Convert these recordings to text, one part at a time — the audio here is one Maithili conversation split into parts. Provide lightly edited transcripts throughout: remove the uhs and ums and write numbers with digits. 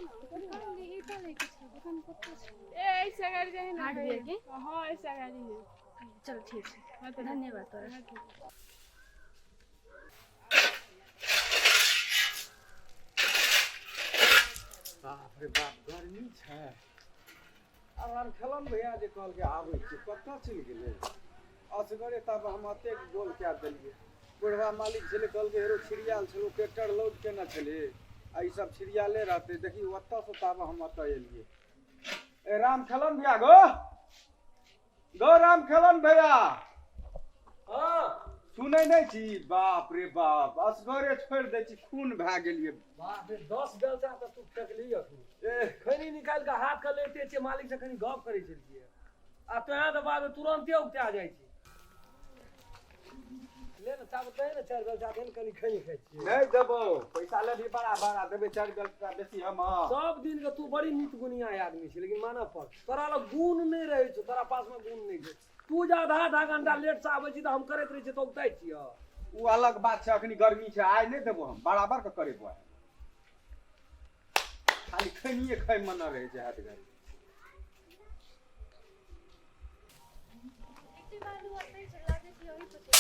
दुकान ईटा लेके छै, दुकान कतऽ छै? ए ऐसा गाड़ी जाए ना। हाट बियर के? हाँ, ऐसा गाड़ी है। चल ठीक छै, धन्यवाद तोरा। बाप रे बाप, गर्मी छै। आब हम खेलम भैया जे कहलकै आबै छी, कतऽ चलि गेलै असगरे? तब हम एतेक गोल कए देलियै। बुढ़वा मालिक छलै, कहलकै हेरो छिड़ियाल छलै, ट्रैक्टर लोड केने छलै आ ई सब छिड़ियाले रहतै। देखी ओतऽसँ ताबे हम एतऽ एलियै। ए राम खेलन भैया, गो गो राम खेलन भैया। हाँ, सुनै नहि छी? बाप रे बाप, असगरे छोड़ि दै छी, खून भए गेलियै। बाप रे, 10 बेलचा तऽ तू फेकली अखनी। एह, खैनी निकालि कऽ हाथ के लैते छियै, मालिक से कनि गप करै छलियै आ तोहे तऽ बाद तुरन्ते उपटा जाइ छी। ले ने ताबत दे ने 4 बेलचा दे ने, कनि खैनी खाइ छियै। नहि देबौ, पैसा लेबही बड़ा बड़ा, देबै 4 बेलचा बेसी हम। सब दिन के तू बड़ी नीत गुनिया आदमी छी, लेकिन मानऽ पड़ तोरा लग गुण नहि रहै छौ, तोरा पास में गुण नहि छै। तू जे आधा आधा घंटा लेट से आबै छी तऽ हम करैत रहै छियै तऽ उगताइ छियै। ओ अलग बात छै, अखनी गर्मी छै, आइ नहि देबो हम, बराबर के करेबो आइ। खाली खैनिये खाइ मे न रहै छै हाथ घड़ी। गिट्टी बालू ओतै छै, लागै छै ओही पर छै।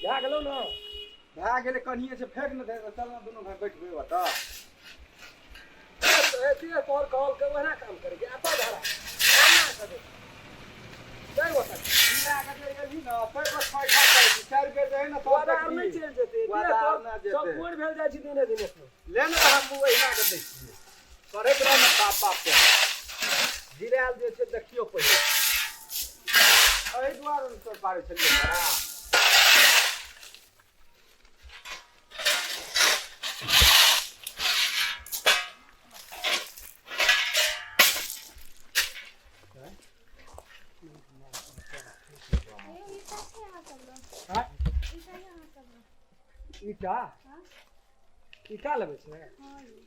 भए गेलौ ने? भए गेलै, कनिये छै, फेक ने दे। चल ने दुनू भाय बैठबै ओतऽ। एते तोहर कहल के ओहिना काम करै छै। एतऽ धरा एना कऽ दे। जाय ओतऽ। लए कऽ जे एलही ने, तै पर खाइ खा करै छी। 4 बेर रहै ने तब ओदार नहि देखबही। चलि जेतै। ओदार नहि जेतै। सब कोरि भेल जाइ छै दिने दिने। ले ने, हम ओहिना के दै छियै, करैत रह ने बाप बाप के गिरायल जे छै। देखियौ पहिले, एहि दुआरे ने तोड़ पारै छलियै बड़ा। हेयौ, ईटा छै अहाँ सब लग? आँय? ईटा यऽ अहाँ सब लग? ईटा? हाँ। ईटा लेबै छै? हाँ यौ।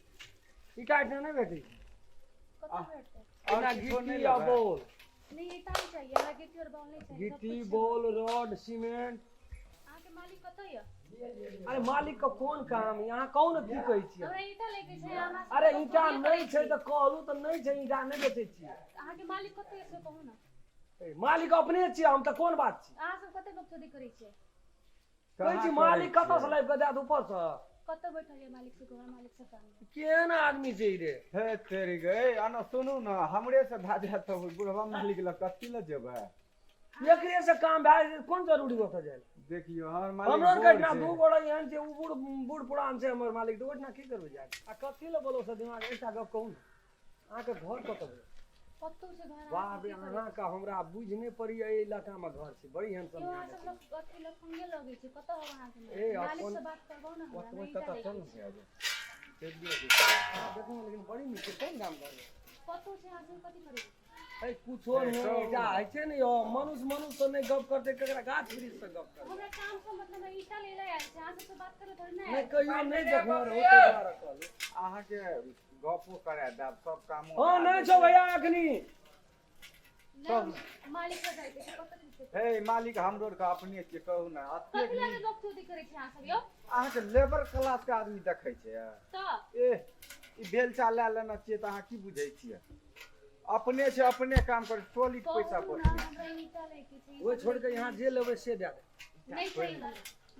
ईटा एहिठाम नहि भेटै छै। कतऽ भेटतै? आओर एहिठाम किछो नहि गिट्टी आ लेबै? बोल। नहीं, ईटा नहीं चाहिए हमरा, गिट्टी और बाउल नहीं चाहिए, सब गिट्टी, कुछ छै। बोल, रॉड, सीमेंट। अहाँके मालिक कतऽ यऽ? अरे मालिक के कोन काम? यहाँ कहू ने, की कहै छियै? हमरा ईटा लैके छै अहाँ सब। अरे तऽ ईटा फोने नहि करै छै छी। तऽ कहलू तऽ नहि छै, ईटा नहि बेचै छियै। अहाँके मालिक कतऽ यऽ से कहू ने। ए, मालिक अपने छियै हम, तऽ कोन बात छी? अहाँ सब कते बकचोदी करै छियै? कहै छी मालिक कतऽ से लाबि कऽ देत ऊपर से? कतऽ बैठल यऽ मालिक से कहू, हमरा मालिक से काम यऽ। केहन आदमी छै ई रे? हे तेरी गे, आना सुनू ने, हमरे से भए जायत तऽ बुढ़वा मालिक लग कथी लए जेबै? एकरे से काम भए जेतै, कोन जरूरी ओतऽ जाय? देखियौ, हमर मालिक हमरो आरके बूढ़ एहिठिना छै। दू गोड़ा एहन छै, ओ बूढ़ बूढ़ पुरान छै हमर मालिक, तऽ ओहिठिना की करबै जाय आ कथी लए बोलो से दिमाग। एकटा गप कहू ने, अहाँके घर कतऽ भेल? कतौ छै घर? बाप रे, अहाँके हमरा बुझि नहि पड़ैए, एहि इलाकामे घर छै बड़ी एहन यौ, अहाँ समझा। सब लग अथी लफंगे लगै छै। कतऽ हब अहाँके ए, मालिक? मालिक अपन से बात करबाउ ने हमरा, ओतऽ हमरा ईटा कतऽ लैके चल ने छै। भैया जी। चलि दियौ। देखू ने, लेकिन बड़ी नीक छै। कोन गाम घर यऽ? कतौ छै? अहाँ सब कथी करै? ए, कुछो ए, नहि। कहू। एकटा होइ छै ने यौ, मनुष्य मनुष्य से नहि गप करतै, ककरा गाछ वृक्ष से गप करतै? हमरा काम से मतलब है, ईटा ले आयल छै, अहाँ सबसे बात करे थोड़ी ना नहि आयल। कहियो नहि देखलहुँ रहू, ताहि दुआरे कहलहुँ। अहाँके गपो करा देब, सब कामो हँ करा नहि देब। छौ भैया अखनी। नहि, मालिक से जाइके छै, कतऽ छै? हे मालिक हमरो आरके अपने छियै, कहू ने एतेक कथी लागे नीक। बकचोदी करै छै अहाँ सब यौ? अहाँके लेबर क्लास के आदमी देखै छै? तऽ एह, ई बेलचा लए लेने छियै तऽ अहाँ की बुझै छियै? अपने छै, अपने काम करै, सॉलिड पैसा कहू ने, बचबै। हमरा ईटा लैके छै। ओहि छोड़ि कऽ यहाँ जे लेबै से दए दे। नहि चाहिए हमरा।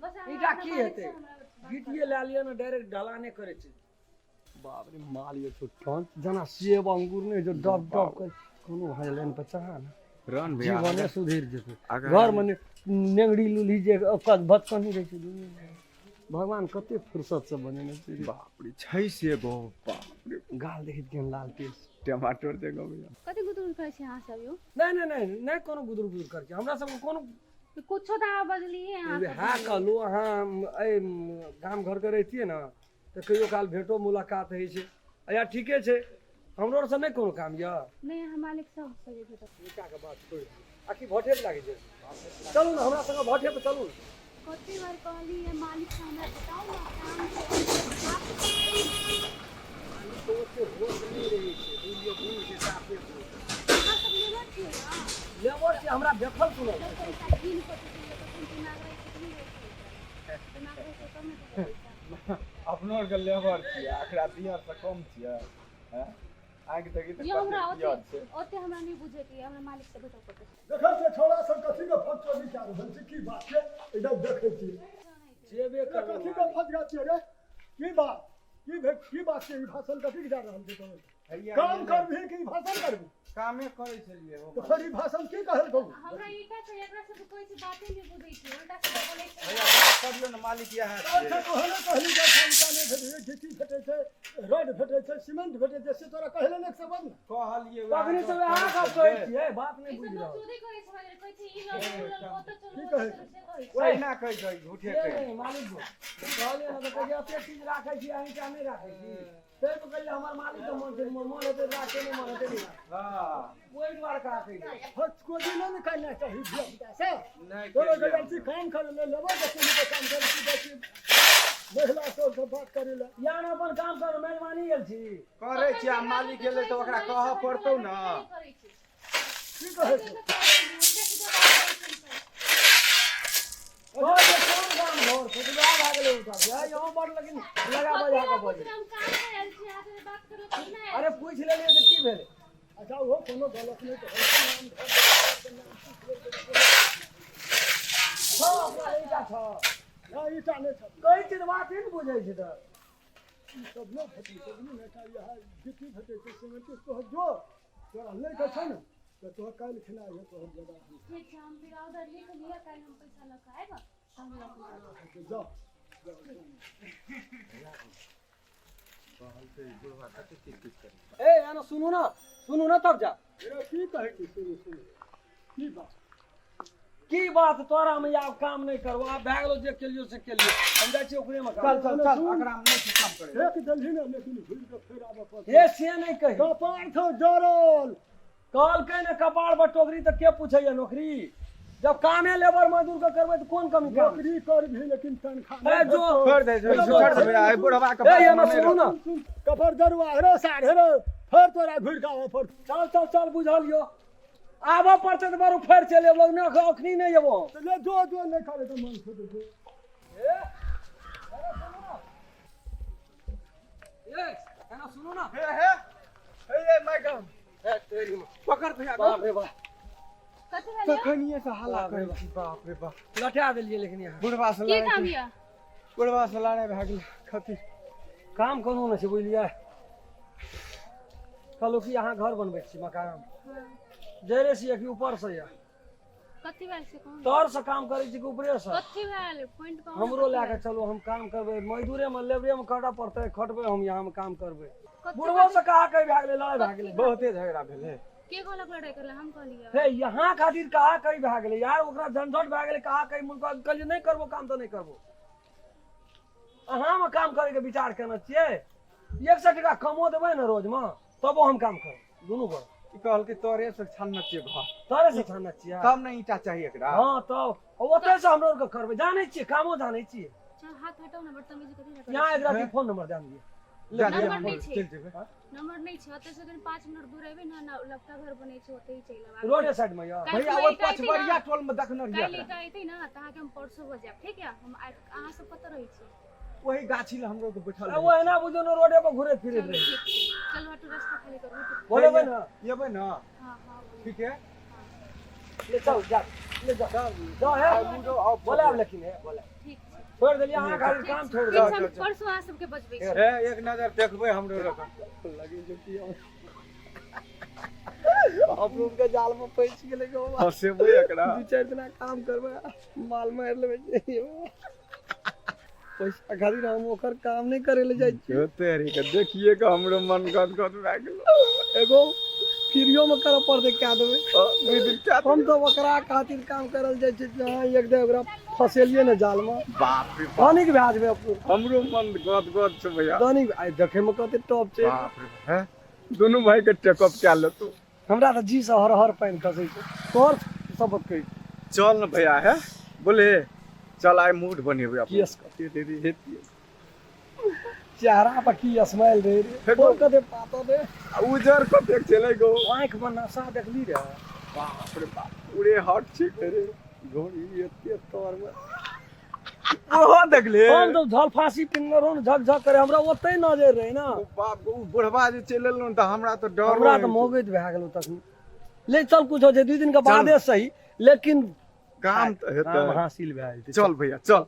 बस अहाँ ईटा अपना की मालिक हेतै? से हमरा बात गिट्टिए लए लिअ ने, डायरेक्ट ढलाने करै छै। बाप रे, माल ये छोटन जेना सेब अंगूर नहि जो डब डब कर कोनो भए लाइन पर चढ़ा ने रन जीवने सुधरि जेतै। अगर- घरमे नेंगड़ी लुल्ही जे ओकर बचकनी रहै छै दुनू, भगवान कते फुर्सत से बनेने छै रे। बाप रे, छै से गो, बाप रे। गाल देखैत केहन लाल तेज। टमाटर जे गो भैया। कथी गुदुर करै छै अहाँ सब यौ? नहि नहि नहि नहि, कोनो गुदुर गुदुर करै छै हमरा सबके कोनो। कुछो तऽ अहाँ बजलियै अहाँ सब। वएह कहलहुँ, अहाँ एहि गाम घरके रहितियै ने तऽ कहियो काल भेंटो मुलाकात होइ छै। अच्छा ठीके छै, हमरो आरसँ नहि कोनो काम यऽ? नहि, अहाँ मालिक सब से जे भेटत। ईटाके बात छोड़ि दियौ, आ की भट्ठे पर लागै छै? चलू ने हमरा संगे भट्ठे पर चलू ने। कते बार कहली है, मालिक से हमरा बताउ ने, काम छै। मालिक तऽ ओते होश नहि रहै छै, बुझलियै? बूढ़ छै, साफे बूढ़। अहाँ सब लेबर छियै ने? लेबर छै, हमरा देखल सुनल जब छै। पैसा गिन कऽ देबै तखन दिमाग रहै छै कि नहि रहै छै? दिमाग रहै छै तब ने देबै पैसा। अपनो आरके लेबर छियै, एकरा दियर से कम छियै? हैं, आँखि देखी तऽ ये हमरा कते ओते दियर छै। ओते हमरा नहि बुझे के हमरा मालिक से भेटऽ पड़तै। देखै छियै छोड़ा सब कथी के फटचोरी कए रहल छै, की बात छै? एकदम देखै छियै। जेबे रे कथी के फटगा छियै रे? की बात की भेल, की बात छै? ई भाषण कथी के जा रहल छै तोहर? हैया काम करबही कि ई भाषण करबही? कामे करै छलियै हो। तऽ फेर ई भाषण की कहल कहू? हमरा ईटा छै, एकरा सब कोई से बाते नहि बुझै छै, उल्टा सीधा बोलै छै। भैया, बात करियौ ने, मालिक इएह अच्छा छियै। तोहरे कहली जे क्षमता नहि भेटै छै, गिट्टी भेटै छै, रड भेटै छै, सीमेंट भेटै छै, से तोरा कहले नहि समझ ने। कहलियै कखनी से वएह वएह गप गप करै कहै छियै, बात नहि ई बुझि सब रहल। चोरी करै छै, कहै छै ई लऽ लो, उ लऽ लो, ओतऽ चलू, की ओतऽ कहै चलू, से कहै छै। ओहिना कहै छै, झूठे से कहै नहि मालिक गो कहलियै ने तऽ कहै छै एते चीज राखै छी, अहीं टा नहि राखै छी। ताहि पर कहलियै हमर मालिक के मन छै, मन हेतै राखै, नहि मन हेतै नहि राखै। हँ। ओहि दुआरे राखै छै। फटकोजी नहि ने करना चाही धिया पुता से। नहि तोरा केलियै। जाइ छी काम करै लए, लेबर के कोनो काम करै छी, जाइ छी महिला सबसँ बात करै लए। या ने अपन काम कर, मेहरबानी गेल छी। करै छियै, आ मालिक एलै तऽ ओकरा कहऽ पड़तौ ने। करै छै। की कहै छै? तोहर जे कोन काम घर छै तऽ वएह भए गेलै उठल। हे यहाँ बड़ लेकिन लगा बजा कऽ बजै। हम काम करै छी, अहाँ से बात करब कि नहि? अरे पूछि लेलियै तऽ की भेलै? अच्छा, ओहो कोनो गलत नहि कहै छै, नाम घर के नाम पूछि लेलकै तऽ छौ अपना ईटा छौ? नहि, ईटा नहि छै। कहै छी तऽ बात नहि बुझै छै तऽ। ई सब नहि भेटै छै, बुझली ने? एकटा इएह गिट्टी भेटै छै, सीमेंट। तोहर जो तोरा लैके छौ ने तऽ तोहर काल्हि खिना अइहे, तोहर जगह हम। ठीक छै, हम फिर ऑर्डर लिख लिअ, काल्हि हम पैसा लऽ कऽ आयब तऽ हम लऽ कऽ आयब। जाओ। कहलकै बुढ़बा कते किच किच करै। ए एना सुनू ने, सुनू ने तब जा। रे की कहै छी? सुनू सुनू, की बात? की बात? तोरा में आब काम नहि करबो, आब भए गेलो, जे केलियो से केलियो, हम जाइ छियै ओकरे में काम। चल चल चल, एकरा मे नहि छै काम करै। फेक देलही ने, लेकिन घुरि कऽ फेर आबऽ पड़तै। हे से नहि कही। कपार छौ जरल। कहलकै ने कपार पर टोकरी तऽ के पूछैया नौकरी? जब कामे लेबर मजदूर के करबै तऽ कोन कमी काम? नौकरी करबही लेकिन तनख्वाह ए जो छोड़ दे, छोड़ दे भैया, एहि बुढ़बा के ए बात एना मे नहि सुनू ने। सुन, कपर जरुआ हेरो सार हेरो, फेर तोरा घुरि कऽ आबऽ पड़तौ। चल चल चल, बुझल यो आबऽ पड़तै तऽ बरू फेर चलि एबो ने, अखनी नहि एबो। तऽ ले जो जो, नहि करे तऽ मन छोड़ दे। ए एना सुनू ने, ए एना सुनू ने। हे हे हे हे मैडम। ए तेरी माँ। पकड़ भैया। बाप रे बाप। कथी भेल यौ? तखनिये से हल्ला बाप रे करै छी, बाप रे बाप। लटा देलियै लेकिन यहाँ बुढ़बा से की लड़ाइ काम यऽ? बुढ़बा से लड़ाइ भए गेलै खती। काम कोनो नहि छै, बुझलियै? कहलहुँ कि अहाँ घर बनबै छी मकान, जरे से कि ऊपर से यऽ? कथी भेल से कहू। तर से काम करै छी कि ऊपरे से? कथी भेल पॉइंट कहू ने, हमरो कथी लए भेल? के चलू, हम काम करबै, मजदूरे में लेबरे में करऽ पड़तै, खटबै हम, यहाँ हम काम करबै। कथी? बुढ़बो से कहा कही भए गेलै, लड़ाइ भए गेलै। बहुते झगड़ा भेलै। के कहलक लड़ाइ करला? हम कहलियै? हे यहाँ खातिर कहा कही भए गेलै यार, ओकरा झंझट भए गेलै, कहा कही मुल्क। कहलियै नहि करबो काम तऽ नहि करबो। अहाँमे काम करैके विचार केने छियै, 100 टका कमो देबै ने रोजमे तबो हम काम करब, दुनू गोरा। ई कहलकै तोरे से छानने छियै घर। तोरे से छानने छियै। तब ने ईंटा चाही एकरा। हँ, तब ओतय से हमरो आरके करबै, जानै छियै, कामो जानै छियै। चल, हाथ हटाउ ने, बदतमीजी कथी लए करै यहाँ छी? एकरा के फोन नंबर दए दिअ। जा दिअ, नंबर हम नहि छै। चलि जेबै। नंबर नहि छै। ओतऽ से कनि 5 मिनट दूर एबै ने, लपटा घर बनै छै, ओतहि चलि आयब। रोडे साइड में यऽ? काल्हि भैया, खुना ओहि ईंटा एतै पछबरिया ने, टोल मे देखने रहियै काल्हि एकरा। ईंटा एतै ने तऽ अहाँके हम परसू भऽ जायब, ठीक यऽ? हम अहाँ सब कतऽ रहै छी? ओहि गाछी लग हमरो के बैठल ओ एना बुझियौ ने, रोडे पर घुरैत फिरैत चलू रहै। ठीक छै, चलू हटू, रास्ता खाली करू, हटू। बोलेबै ने? एबै ने? हँ हँ, बोलू। ठीक है। ले चल, जा ले, जा जा हे। मुडो ऑफ। बोलायब लेकिन, हे बोलायब। ठीक छै। छोड़ि देलियै अहाँ खातिर काम छोड़ि ठीक देलियै। छै, हम परसू अहाँ सबके बजबै छी। हे, एक नजर देखबै हमरो रकम। लगे जो कि अपरूप के जाल में फंसि गेलै गो। हँसेबै एकरा। 2-4 दिना काम करबै, माल मारि लेबै, पैसा खातिर हम ओकर काम नहि करे ले जाइ छियै। तेरी के देखिए के हमरो मन गद गद भए गेलो। एगो फ्रीयो में करऽ पड़तै, कए देबै। दुई दिन क्या? हम तऽ ओकरा खातिर काम करल जाइ छियै, जे हँ एक दिन ओकरा फसेलियै ने जाल में, बाप रे बाप, धनिक भए जेबै अपरूप। हमरो मन गद गद छै भैया। धनिक आइ देखै में कते टॉप छै। बाप रे, हैं दुनू भाई के टेकअप कए लेतौ। हमरा तऽ जी से हर हर पानि खसै छै, तोहर सबक कहै। चल ने भैया, है बोले चल, आइ मूड बनेबै अपन। केस कते रे रे हेतियै, चेहरा पर की स्माइल रहे रे। हे बोल, कते पातर रे। आ उजर कतेक छलै गो। आँखि में नशा देखली रे? बाप रे बाप, पूरे हट छै। रे घोड़ी एते तर में। ओहो देखले। हम तऽ झल फांसी पिन्हने रहौ ने, झक झक करे, हमरा ओतै नजर रहै ने। ओ बाप गो, ओ बुढ़वा जे चलि एलौ ने तऽ हमरा तऽ डर। हमरा तऽ मौगैत भए गेलौ तखन। ले चल, कुछो छै 2 दिन के बादे सही, लेकिन काम तऽ हेतै, काम हासिल भए जेतै। चल भैया, चल।